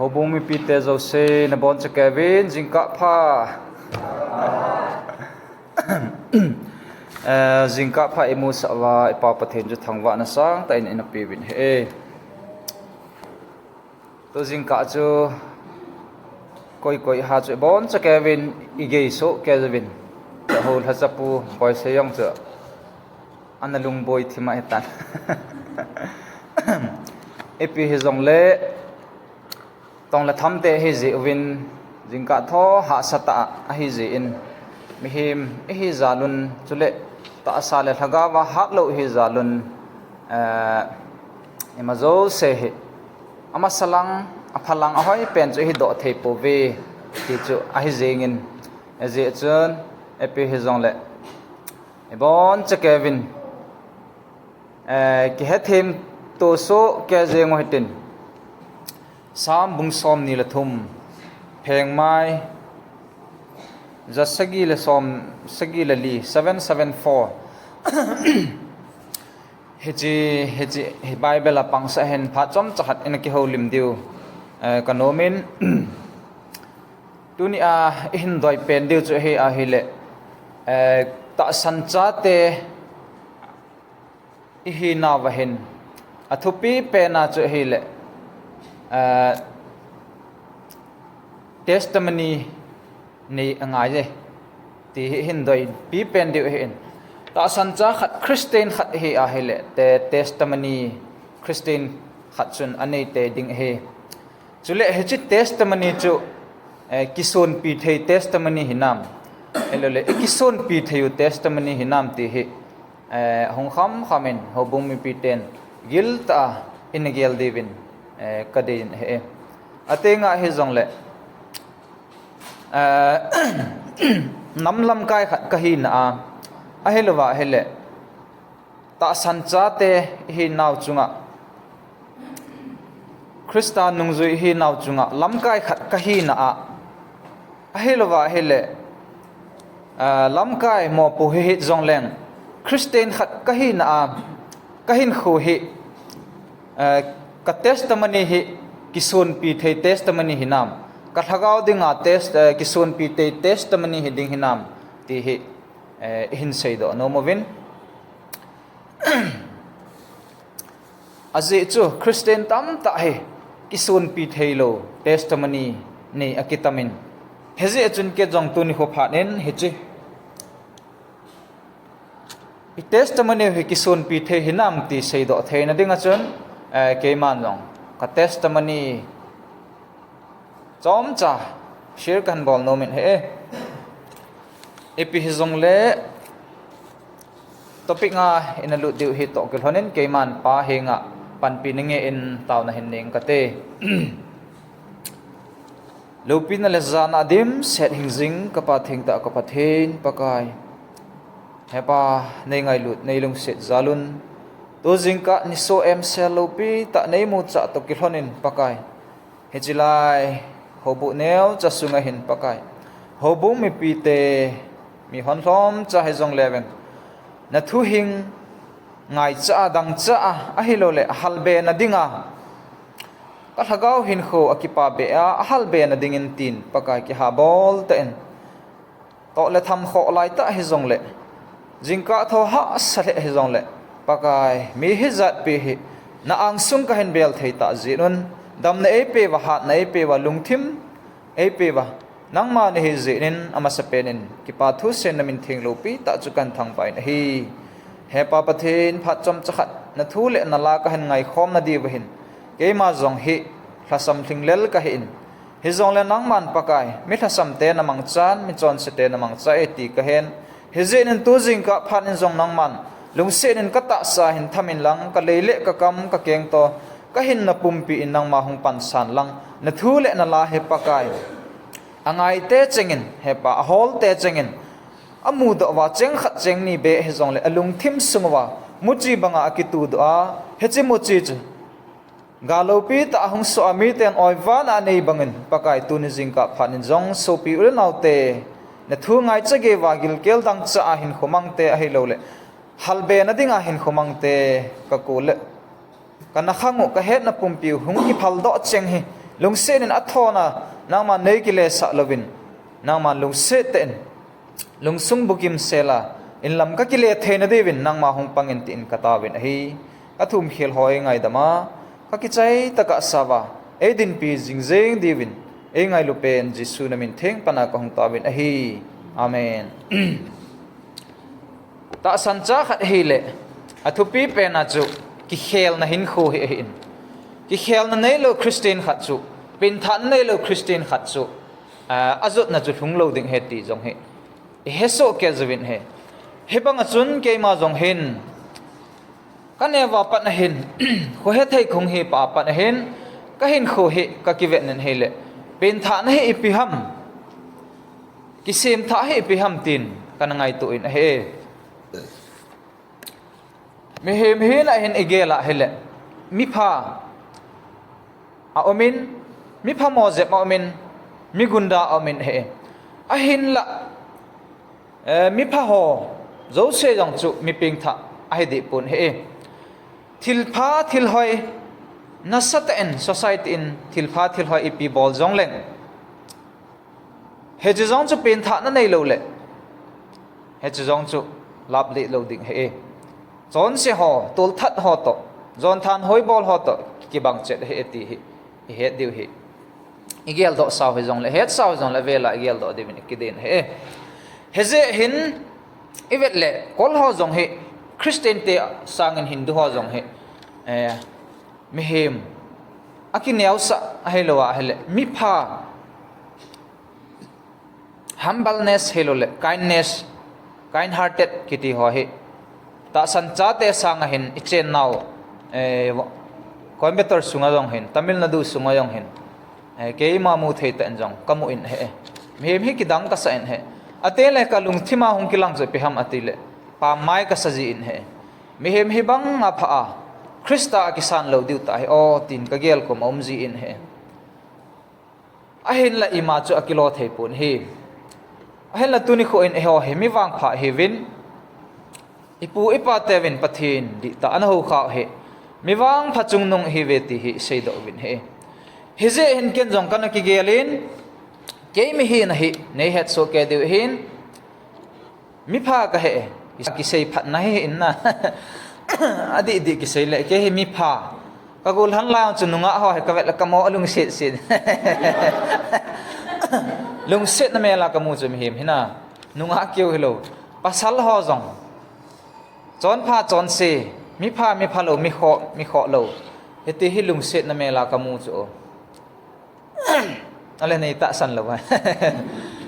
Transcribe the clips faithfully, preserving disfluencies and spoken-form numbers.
Houbung mipite jouse nabonchauvin jingkah pha. Eh, jingkah pha imusah uva iPa Pathen chu thangvahna sangtah in eina peuvin ahi. Tu jingkah chu koi koi ha chu ibonchauvin igei soh kei uvin. Hou lhachapu Boisei jong chu ana lungboi thim ahitan. Ipi hijongle tong le tham te ihi jeh uvin, jingkah tho hahsa tah ahi jeh in, mihem ihi jal un, chule tahsa le lhagao a hatlou ihi jal un, eh, ima jouse hi amasa lang, apha lang, ahoi pen chu ihi doh thei pouve ti chu ahi jeng in, ajeh chun ipi hijongle ibonchauvin, eh, kihethem to soh kei jeng u hitin. Sam bung somni le thum, phengmai ja sagi le som, sagi le li, seven seven four. Hiche, hiche, hi Bible a pangsa hin phat chomcha khat ina kihoulim diu, eh, kanom in. Tuni a ihin doi pen diu chu hi ahile, eh, tahsan chate ihinauva hin athupi pen a chu ahile, eh, testimony nei angai e ti hi ihin doipi pen diu ahin. Tahsan cha khat, Christian khat ihi ahile, te testimony Christian khat chun anei tei ding ahi. Chule hiche testimony chu, eh, kisonpi thei testimony hinam, ahilouleh ikisonpi thei u testimony hinam ti hi, eh, hung kham kham in houbung mipi ten giltah a ina gel diuvin, eh, kadei in ahi. Ateng a hijongle, eh, nam lamkai khat kahina a, ahilouva ahile, tahsan chate ihinau chunga, Christa nungjui ihinau chunga lamkai khat kahina a, ahilouva ahile, ah, lamkai mopo hihit jongleng, Christian khat kahina a, kahinkho hi, ah, ka testimony hi kisonpi thei testimony hinam, ka lhagao dinga test-, eh, kisonpi thei testimony hiding hinam ti hi, eh, ihin seidoh nom uvin. Ajeh chu Christian tamtah hi kisonpi theilou testimony nei akitamin. Hijeh chun kei jong tuni kho phat in hiche i testimony hi kisonpi thei hinam ti seidoh theina dinga chun, eh, keiman jong ka testimony chomcha share kahin bol nom in ahi. Ipi hijongle topic nga ina lut diu hi toh kilhon in keiman Pa henga panpi nange in taona hin neng kate. Loupina le jana dimset hingjing ka Pa thengtah ka Pathen Pakai. He Pa, nei ngailut, nei lungset jal un. Tu jingkah nisoh emsel loupitah nei muchah toh kilhon in Pakai. Hiche lai, houbung neocha sunga hin Pakai, houbung mipite, mihon lhomcha hijongle veng, na thuhing ngaicha a, dangcha a, ahilouleh ahalbe na dinga, ka lhagao hinkho akipa be a, ahalbe na dingin tin Pakai kihabol tah in. Toh le tham khoh laitah hijongle, jingkah tho hahsa lheh hijongle, Pakai, mi hijatpi hi na angsung kahin bel thei tah jeh un, damna eipeuva, hatna eipeuva, lungthim eipeuva, nangma nahi jeh in amasapen in kipa thuseina min theng loupitah chu kahin thangvah in ahi. He Pa Pathen, phat chomcha khat na thu le na la kahin ngaikhom na diuva hin, keima jong hi lhasam lhinglel kahi in, hijongle nangman Pakai, mi lhasamte na mangchan, mi chonsete na mangcha e ti kahen. Hijeh in tu jingkah phat in jong nangman lungset in ka tahsa hin tham in lang, ka lei le ka kam, ka keng toh, ka hinna pumpi in nangma hung pansan lang, na thu le na la hi Pakai, angaite chengin, He Pa, aholte chengin, amudoh uva cheng khat cheng ni beh hijongle alungthim sung uva muchi banga akitudoh a, hiche muchi chu gal loupitah a hung soh a, miten oivana anei bangin, Pakai, tuni jingkah phat in jong sopi u le naote, na thu ngaicha geiva gilkel dangcha a hinkho mangte ahilouleh halbe na dinga hinkho mangte, ka kul le ka nakhang u, ka hetna pumpi u hung kiphaldoh cheng hi Lungset in athona nangman nei kilesah louvin, nangman lungset tah in, lungsung bukim sela, inlam kakile theina diuvin nangma hung pangin tin kataovin ahi. Kathum khel ho eingaidam a, kakichai tah a kasava, eidinpi jingjing diuvin, eingailu pen Jesu namin theng pana kahung taovin ahi. Amen. Tahsan cha khat ahile, athupi pena chu kikhelna hinkho hi ahin. Kikhelna neilou Christian khat chu, penthahna neilou Christian khat chu, a, ajotna chu lhung lou ding ahi ti jong hi ihesoh kei uvin ahi. Hibanga chun keima jong hin, kaneo a pat ahin, khohethei kahung hi pa a pat ahin, kahinkho hi kakivet nin ahile, penthahna hi ipi ham, kisemthah hi ipi ham tin kana ngaito in ahi. Mihem hina hin igel a ahile, mipha aumin, miphamo jep aumin, migunda aumin ahi. Ahinla, eh, mipha ho jouse jong chu mipengthah ahi deh pon ahi. Thilpha thilhoi, nasatah in society in thilpha thilhoi ipi bol jongleng, hiche jong chu penthahna neilou le, hiche jong chu laplih lou ding ahi. Chonse ho, tolthat ho toh, jonthanhoi bol ho toh kibang chet ahi ti hi ihet diu ahi. Igeldoh sau hijongle, hetsau hijongle, avela igeldoh diuvin ikiden ahi. Hijeh hin, ivet le, kol ho jong hi Christian te sangin Hindu ho jong hi, eh, mihem akineosah ahilou a ahile, mipha, humbleness ahilou le, kindness, kind hearted kiti ho hi tahsan chate sanga hin ichennau, eh, Coimbatore sunga jong hin, Tamil Nadu sunga jong hin, eh, keima muthei tah in jong kamu in ahi. Mihem hi kidang kasah in ahi. Ate le kalungthima hung kilang chu ipi ham atile, pamai kasa ji in ahi. Mihem hibanga pha a, Christa a kisan lou diu tah ahi o, tin kagel kom aum ji in ahi. Ahinla ima chu akilo thei pon ahi. Ahinla tuni kho in eiho hi mi vangpha ihiuvin, ipu ipa teuvin Pathen dihtah ana houkhau ahi. Mi vangpha chungnung ihiuve ti hi iseidoh uvin ahi. Hijeh hin ken jong kana kigel in, kei mihina hi neihetsoh kei diu ahin, mipha kahi e, kisei phatna hi in na. Adih dih kisei le, kei hi mipha. Kagol han lai chu nungah ho hi kavet le kamo alungset set. Lungsetna mel a kamu chu mihem hina. Nungah keu hilou, pasal ho jong, chonpha chonse, mipha mipha lou, mikhoh mikhoh lou, hiti hi lungsetna mel a kamu chu. Ale nei tahsan lou a.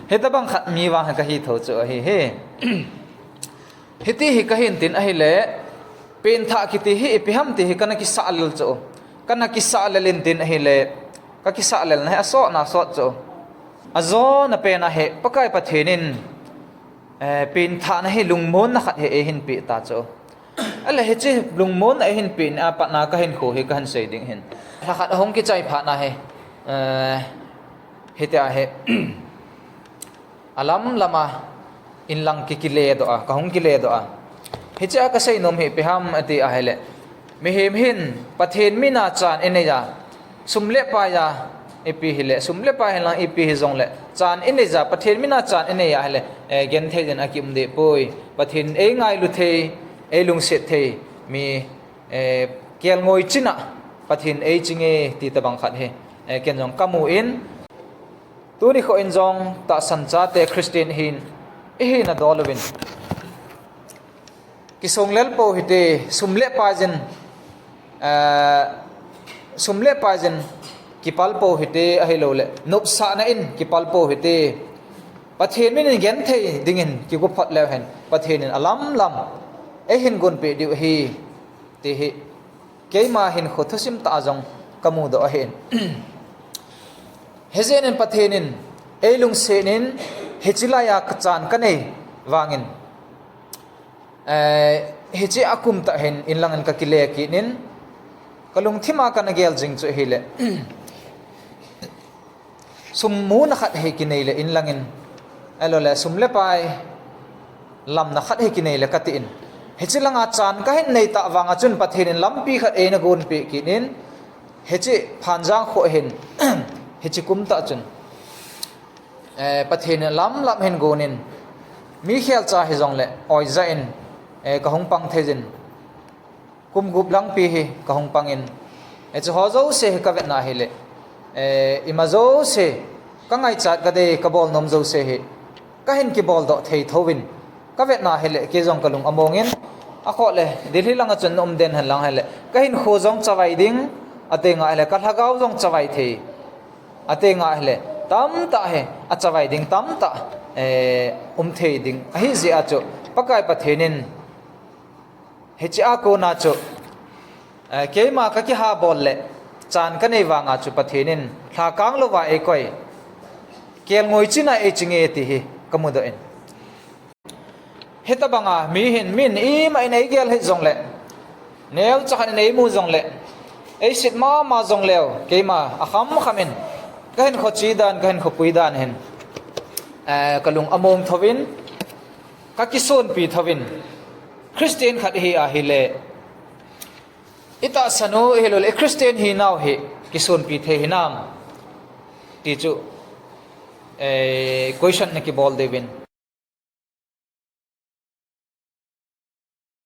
Hitobang khat mi vang hi kahi tho chu ahi hi. Hiti hi kahin tin ahile, penthah kiti hi ipi ham ti hi kana kisah lel chu. Kana kisah lel in tin ahile, kakisah lelna hi asotna asot chu. Ajona pen ahi, Pakai Pathen in, eh, penthahna hi lungmonna khat hi eihin peh ta chu. Ale hiche lungmonna eihin peh a pat na kahinkho hi kahin sei ding ahin. Lhakhat ahung kichai phat na hi, eh, hitia hi, alam lama inlang kikile doh a, kahung kile doh a. Hichea kasei nom hi ipi ham ati ahile, mihem hin Pathen mina chan inei a, sum le pai a, ipi hile, sum le pai hilang ipi hijongle, chan inei a, Pathen mina chan inei a ahile, eh, genthei din akium deh poi. Pathen eingailu thei, eilungset thei, mi, eh, kelngoi chin a Pathen eichinge ti tobang khat hi, eh, ken jong kamu in, tuni kho in jong tahsan chate Christian hin, ihina dol uvin, kisong lel pou hite, sum le pai jin, eh, sum le pai jin kipal pou hite, ahilouleh nopsahna in kipal pou hite. Pathen min in genthei dingin kigo phot leu hen, Pathen in alam lam eihin gonpeh diu ahi, ti hi keima hinkho thusim tah a jong kamudoh ahin. Hijeh in Pathen in eilungset in, hiche laiya kachan kanei vangin, eh, hiche a kum tah hin inlangin kakile kit in, kalungthima kana gel jing chu ahile, sum muna khat hi kinei le inlangin, ahilouleh sum le pai lamna khat hi kinei le katin, hiche langa chan kahin nei tah vanga chun Pathen in lampi khat eina gonpeh kit in, Hiche Phanjang kho hin, hiche kum tah chun, eh, Pathen in lamlam hin gonin, mi khelcha hijongle, oija in, eh, kahung pang thei jin, kum gup langpi hi kahung pangin, eh, hiche ho jouse hi kavetna hile, eh, ima jouse, kangaichat kadei, kabol nom jouse hi, kahin kibol doh thei thouvin, kavetna hile, kei jong kalung amongin, akhoh le, Delhi langa chun um den hen lang hile, kahinkho jong chavai ding, atenga hile, kalhagao jong chavai thei, atenga hile, tamtah hi, achavai ding tamtah, eh, um thei ding ahi jeh a chu, Pakai Pathen in, hiche a kona chu, eh, keima kakihabol le, chan kanei vanga chu Pathen in, lhakang louva eikoi, kelngoi china eiching e ti hi, kamudoh in. Hitobanga mi hin, min ima in eigel hih jongle, neocha khat in eimu jongle, eiset mama jongleu, keima akham kham in, kahinkho che dan, kahinkho pui dan hin, eh, kalung among thouvin, kakisonpi thouvin, Christian khat ihi ahile, itahsan u ihiloule, Christian hinau hi kisonpi thei hinam, ti chu, eh, question nakibol diuvin.